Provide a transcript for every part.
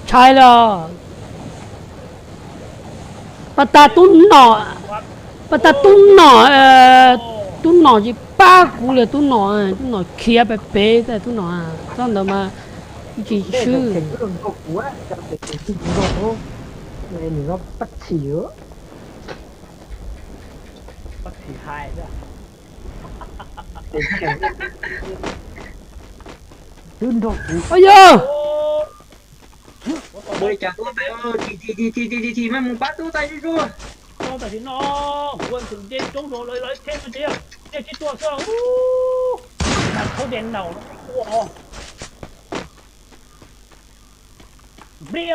Ntshai los. Pas tas tub nom, pas tas tub nom, tub nom tsis pab kuv li, tub nom, tub nom khiav pem pem tas tub nom, txoj ntawd mas tsis swb. Twb nrog kuv. Yog ua li cas tuaj tas, thim thim thim thim thim thim mas mus pab tub tas zuj zus. Tam sim no kuv tseem nce roob rau lawv tsheb no ces yog ntiaj teb tuaj xwb. Nag thaub tias naum no ua nplig.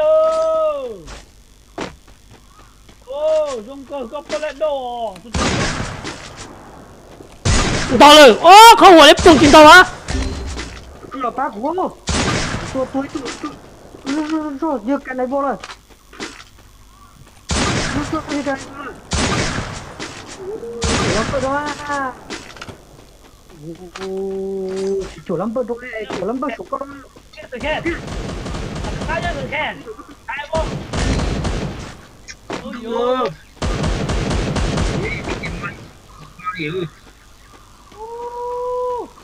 Zoo kawg koj poj lab dauj. Ntau lawm, o, qhov huam li pum tsis ntau a. Los pab kuv, tua tua ib tug, yog ka nai voj lawm. Tsis tshuam lab npawj rau, tshuam lab npawj saum koj.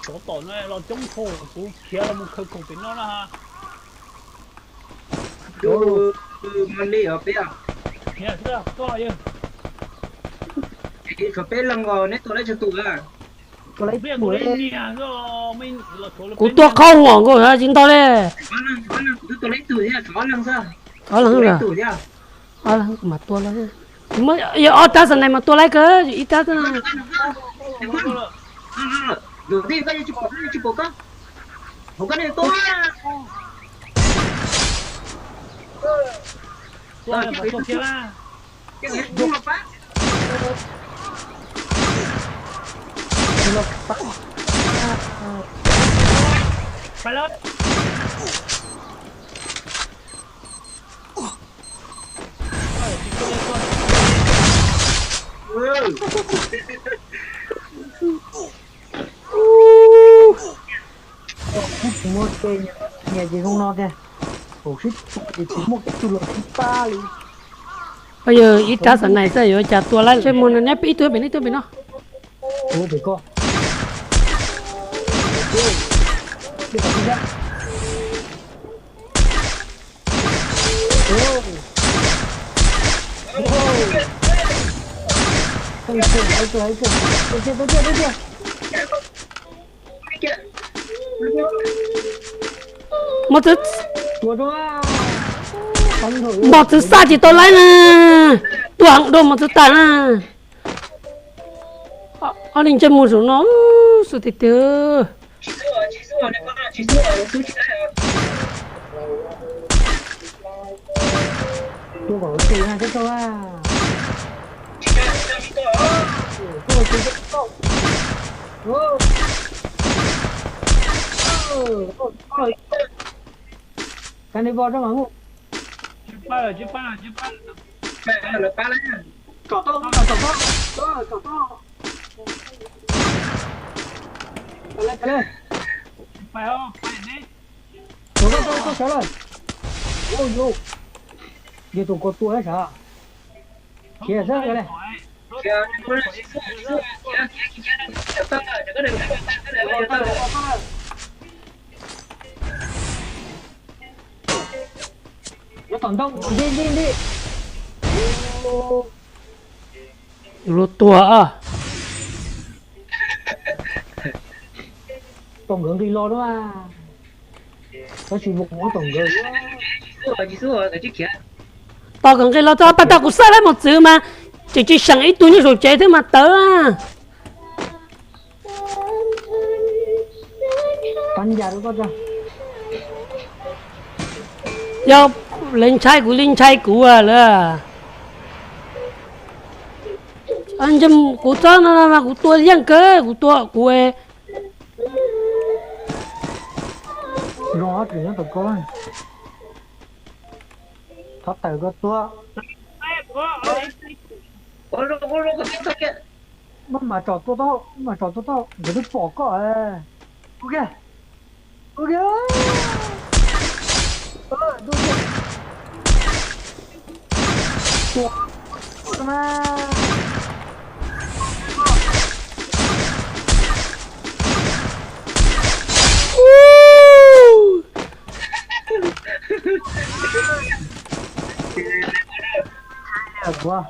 Tsov tom no los coob dhau, kuv khiav los mus khaws khoom pem no na. Tus ma li os peb os. Niam xwb koj yog. Tshuav peb leeg os, neb tua laib tsawg tus a? Kuv tua qhov huam nkaus tsis ntau li. Ob leeg, ob leeg, kuv twb tua laib tug thiab, tshuav ob leeg xwb. Ob leeg, ob leeg mas tua los. Yog ob tab xav nais mas tua laib kawg, ib tab xwb. Kuv tsis muaj ke nyias ces zoo no tiag, hauv sib ces tsis muaj ib tug los sib pab li. Yog ib rab xav nais xwb yuav cas tua laib, ntsej muag no neb ib tug pem no, ib tug pem no. Ua pem koj. Mos txwv, mos txwv xaj tsis tau laib na. Tuaj heev dua mos txwv tas na. Ob leeg ntsej muag zaum no xwb tiag tiag. Ka ni voj rau mas mus. Tsom toj, tsom toj, tsom toj. Yog tus ko tua sav, khiav xwb li. Tom ntoo, nti nti nti. Luag tuag. Tom nkawd nqis los na. Tab sis vau tom nkawd. Tom nkawd nqis los txog pas tag kuv xaj laib mos txwv mas tseem tsis seem ib tug nyob saum tsev thiab mas tawv. Yog lawv ntshai kuv li ntshai kuv lawm. Kuv txob no mas kuv tua yeej kawg, kuv tua kuv. Zoo ob tsis nyob tau koj, thov tawm koj tuag. Maj mam tsom tua tau, maj mam tsom tua tau, nkawd twb pom koj. Ua kiag, ua kiag, tua kiag. Tua mas. Ua,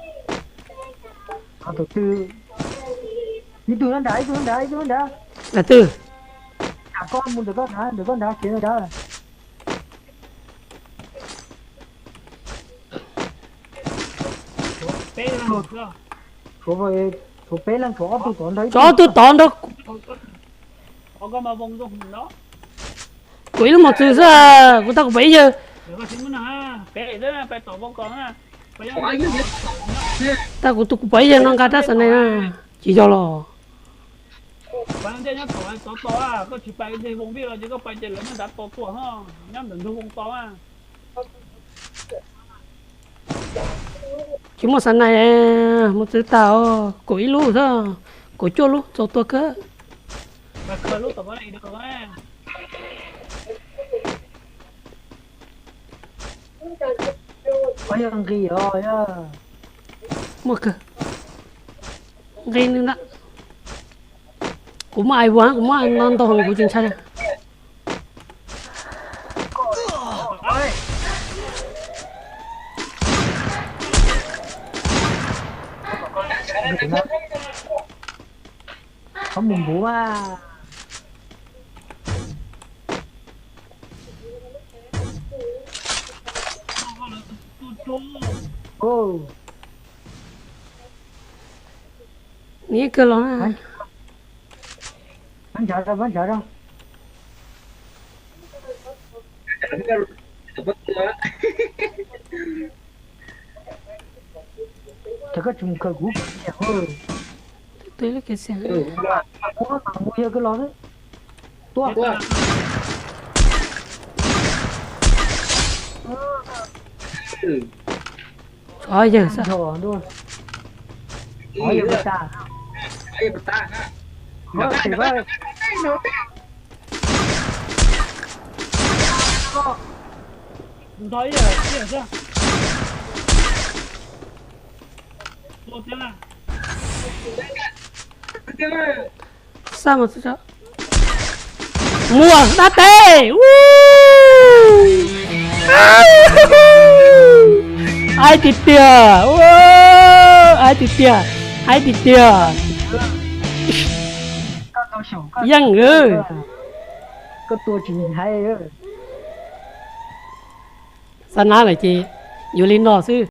tus twg? Ib tug nyob nrad, ib tug nyob nrad, ib tug nyob nrad. Nrad twg? Nrad koj mus ntawm koj nrad, ntawm koj nrad kev ntawd nrad. Tshuav, tshuav peb leeg tshuav ob tug tod nrog, tshuav ob tug tod nrog. Kuv ib lub mos txwv xwb, kuv tau kuv pom ib yawg. Tau kuv tus kuv pom ib yawg no nqa rab xav nees na. Tsis yog los. Tsis muaj xav nees, mos txwv tas, kuv ib lub xwb, kuv cuaj lub txaus tua kawg. Muaj kawg. Nqi nws na. Kuv muaj ai vuas, kuv muaj no ntau heev kuv tsis ntshai li. Qhov mus npuv mas. Nws yeej kawg los na. Pab ntshav rau, pab ntshav rau. Ces koj tsis mus khaws kuv. Tus ib lub kev xiam. Mus yog kawg los xwb. Tua. Tsov yawg xwb. Tsov yawg puas tas? Nrog ib yam xwb. Tua tiag na. Xab mas, muaj dab teb. Aib tiag tiag, aib tiag tiag, aib tiag tiag. Yeej. Xav nab lawm ces yuav li no xwb.